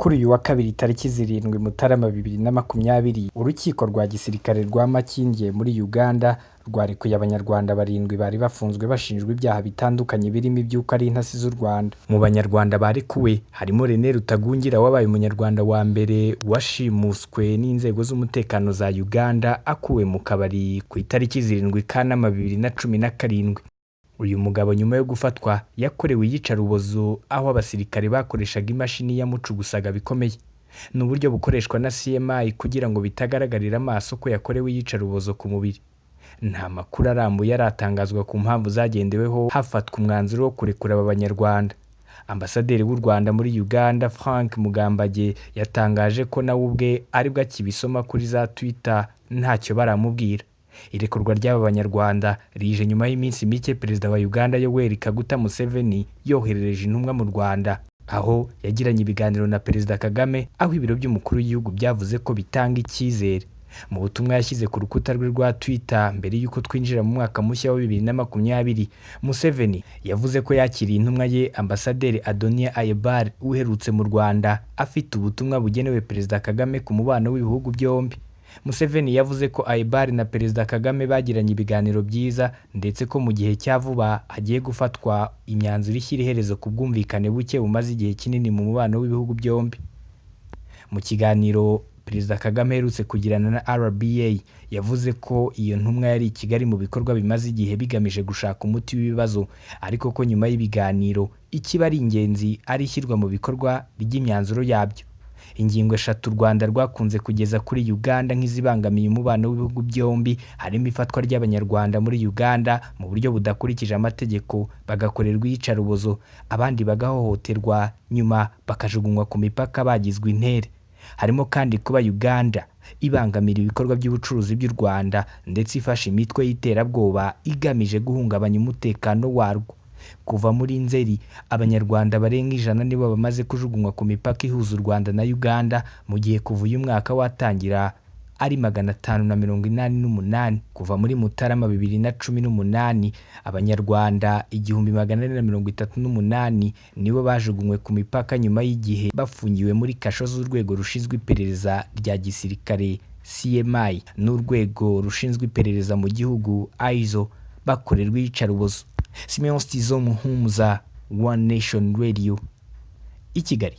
Kuri uyu wa kabiri tariki 7 Mutarama 2020, urukiko rwa gisirikare rwa Makindye muri Uganda rwarekuye Abanyarwanda 7 bari bafunzwe bashinjwa ibyaha bitandukanye birimo iby'uko ari intasi z'u Rwanda. Mu Banyarwanda barekuwe harimo René Rutagungira wabaye Umunyarwanda wa mbere washimuswe n'inzego z'umutekano za Uganda akuwe mu kabari ku itariki 7 Kanama 2017. Uyu mugabo nyuma yo gufatwa yakorewe iyicarubozo aho abasirikare bakoreshaga imashini yamucugusaga bikomeye. Ni uburyo bukoreshwa na CMI kugira ngo bitagaragarira amaso ko yakorewe iyicarubozo ku mubiri. Nta makuru arambuye aratangazwa ku mpamvu zagendeweho hafatwa umwanzuro wo kurekura aba Banyarwanda. Ambasaderi w'u Rwanda muri Uganda Frank Mugambage yatangaje ko nawe ubwe aribwo akibisoma kuri za Twitter ntacyo baramubwira. Irekurwa ry'aba Banyarwanda rije nyuma y'iminsi mike Perezida wa Uganda Yoweri Kaguta Museveni yoherereje intumwa mu Rwanda, aho yagiranye ibiganiro na Perezida Kagame, aho ibiro by'umukuru w'igihugu byavuze ko bitanga icyizere. Mu butumwa yashyize ku rukuta rwe rwa Twitter mbere y'uko twinjira mu mwaka mushya wa 2020, Museveni yavuze ko yakiriye intumwa ye Ambasaderi Adonia Ayebare uherutse mu Rwanda afite ubutumwa bugenewe Perezida Kagame ku mubano w'ibihugu byombi. Museveni yavuze ko Ayebare na Perezida Kagame bagiranye ibiganiro byiza ndetse ko mu gihe cya vuba hagiye gufatwa imyanzuro ishyira iherezo ku bwumvikane buke bumaze igihe kinini mu mubano w'ibihugu byombi. Mu kiganiro Perezida Kagame aherutse kugirana na RBA, yavuze ko iyo ntumwa yari i Kigali mu bikorwa bimaze igihe bigamije gushaka umuti w'ibibazo, ariko ko nyuma y'ibiganiro ikiba ari ingenzi ari ishyirwa mu bikorwa ry'imyanzuro yabyo. Ingingo 3 u Rwanda rwakunze kugeza kuri Uganda nk'izibangamiye umubano w'ibihugu byombi harimo ifatwa ry'Abanyarwanda muri Uganda mu buryo budakurikije amategeko bagakorerwa iyicarubozo, abandi bagahohoterwa nyuma bakajugunywa ku mipaka bagizwe intere. Harimo kandi kuba Uganda ibangamira ibikorwa by'ubucuruzi by'u Rwanda ndetse ifasha imitwe y'iterabwoba igamije guhungabanya umutekano warwo. Kuva muri Nzeri, Abanyarwanda barenga 100 nibo bamaze kujugunywa ku mipaka ihuza u Rwanda na Uganda, mu gihe kuva uyu mwaka watangira ari 588. Kuva muri Mutarama 2018, Abanyarwanda 1438 nibo bajugunywe ku mipaka nyuma y'igihe bafungiwe muri kasho z'urwego rushinzwe iperereza rya gisirikare CMI n'urwego rushinzwe iperereza mu gihugu ISO bakorerwa iyicarubozo. Simeon Stizo Muhumuza, One Nation Radio, i Kigali.